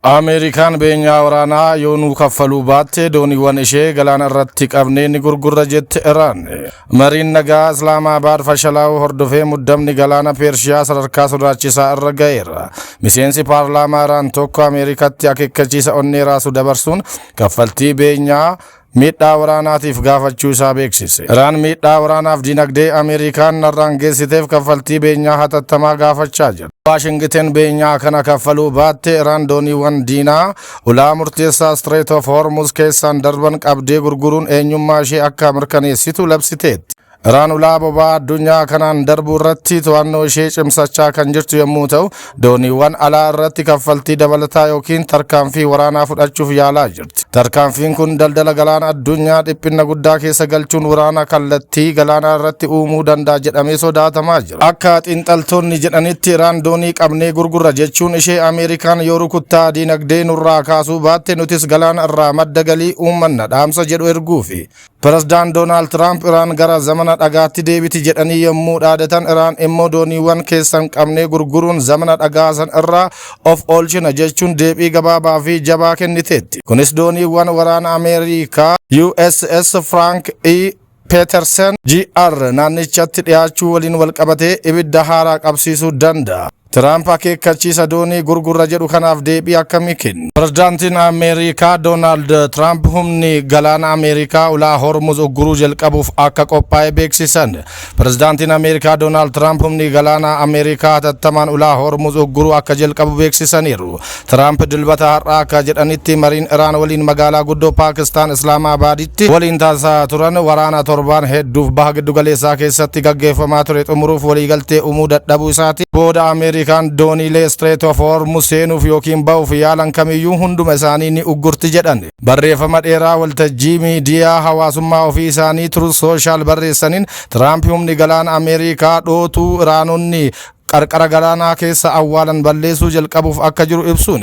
Ameerikaan beenyaa waraanaa yoo nuu kaffaluu baatte dooniiwwan ishee galaana irratti qabnee ni gurgurra jette Iraan. Mariin nagaa Islaamabaad fashalaa'uu hordofee muddamni galaana Peershiyaa sadarkaa sodaachisaa irra ga'eera. Miseensi paarlaamaa Iraan tokko Ameerikaatti akeekkachiisa onnee raasu dabarsuun kaffaltii beenyaa miidhaa waraanaatiif gaafachuu isaa beeksise. Iraan miidhaa waraanaaf dinagdee Ameerikaan narraan geessiteef kaffaltii beenyaa hatattamaa gaafachaa jira. Waashingiten beenyaa kana kaffaluu baatte Iraan dooniiwwan diinaa ulaa murteessaa Strait of Hormuz keessaan darban qabdee gurguruun eenyummaa ishee akka mirkaneessitu labsiteetti. Iraan ulaa boba'aa addunyaa kanaan darbuu irratti to'annoo ishee cimsachaa kan jirtu yommuu ta'u, dooniiwwan alaa irratti kaffaltii dabalataa yookiin tarkaanfii waraanaa fudhachuuf yaalaa jirti. Tarkaanfiin kun daldala galaana addunyaa dhiphina guddaa keessa galchuun waraana kallattii galaanaa irratti uumuu danda'a jedhamee sodaatamaa jira. Akka xiinxaltoonni jedhanitti, Iraan doonii qabnee gurgurra jechuun ishee Ameerikaan yoo rukuttaa diinagdee nurraa kaasuu baatte nutis galaana irraa madda galii uummanna dhaamsa jedhu erguufi. Pireezidaan Doonaald Tiraamp Iraan gara zamana dhagaatti deebiti jedhanii yommuu dhaadatan, Iraan immoo dooniiwwan keessan qabnee gurguruun zamana dhagaa san irraa of oolchina jechuun deebii gabaabaa fi jabaa kenniteetti. Kunis dooniiwwan waraana Ameerikaa USS Frank E. Petersen Jr. naannichatti dhiyaachuu waliin walqabatee ibidda haaraa qabsiisuu danda'a. Tiraamp akeekkachiisa doonii gurgurra jedhu kanaaf deebii akkamii kennu? Pirezidaantiin Ameerikaa Doonaald Tiraamp humni galaana Ameerikaa ulaa Hormuz ugguruu jalqabuuf akka qophaa'e beeksisan. Pirezidaantiin Ameerikaa Doonaald Tiraamp humni galaana Ameerikaa hatattamaan ulaa Hormuz ugguruu akka jalqabu beeksisaniiru. Tiraamp Dilbata har'aa akka jedhanitti, mariin Iraan waliin magaalaa guddoo Paakistaan Islaamabaaditti waliin taasisaa turan waraana torbaan hedduuf baha giddugaleessaa keessatti gaggeeffamaa ture xumuruuf waliigaltee uumuu dadhabuu isaati. Booda Ameerikaan dooniilee Strait of Hormuz seenuuf yookiin ba'uuf yaalan kamiyyuu hunduma isaanii ni uggurti jedhan. Barreeffama dheeraa waltajjii miidiyaa hawaasummaa ofii isaanii Truth Social barreessaniin, Tiraamp humni galaana Ameerikaa dhootuu Iraanonni qarqara galaanaa keessa awwaalan balleessuu jalqabuuf akka jiru ibsuun,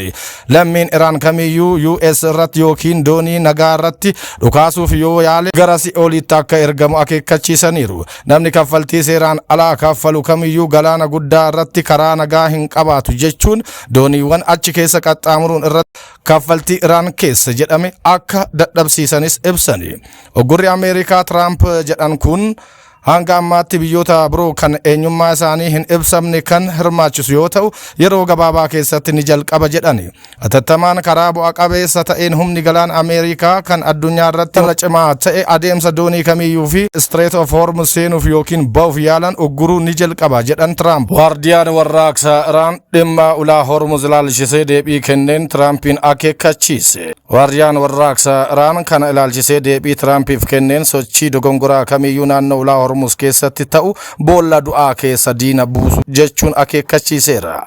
lammiin Iraan kamiyyuu US irratti yookiin doonii nagaa irratti dhukaasuuf yoo yaale gara si'oolitti akka ergamu akeekkachiisaniiru. Namni kaffaltii seeraan alaa kaffalu kamiyyuu galaana guddaa irratti karaa nagaa hin qabaatu jechuun, dooniiwwan achi keessa qaxxaamuruun irratti kaffaltii Iraan keessa jedhame akka dadhabsiisanis ibsani. Uggurri Ameerikaa Tiraamp jedhan kun hanga ammaatti biyyoota biroo kan eenyummaa isaanii hin ibsamne kan hirmaachisu yoo ta'u, yeroo gabaabaa keessatti ni jalqaba jedhani. Hatattamaan karaa bu'a qabeessa ta'een humni galaana Ameerikaa kan addunyaa irratti irra cimaa ta'e adeemsa doonii kamiyyuu fi Strait of Hormuz seenuuf yookiin ba'uuf yaalan ugguruu ni jalqaba jedhan Tiraamp. Waardiyaan warraaqsa Iraan dhimma ulaa Hormuz ilaalchisee deebii kenneen Tiraampiin akeekkachiise. Waardiyaan warraaqsa Iraan kana ilaalchisee deebii Tiraampiif kenneen, sochii dogongoraa kamiyyuu naannoo ulaa Hormuz keessatti ta'u boolla du'aa keessa diina buusu jechuun akeekkachiiseera.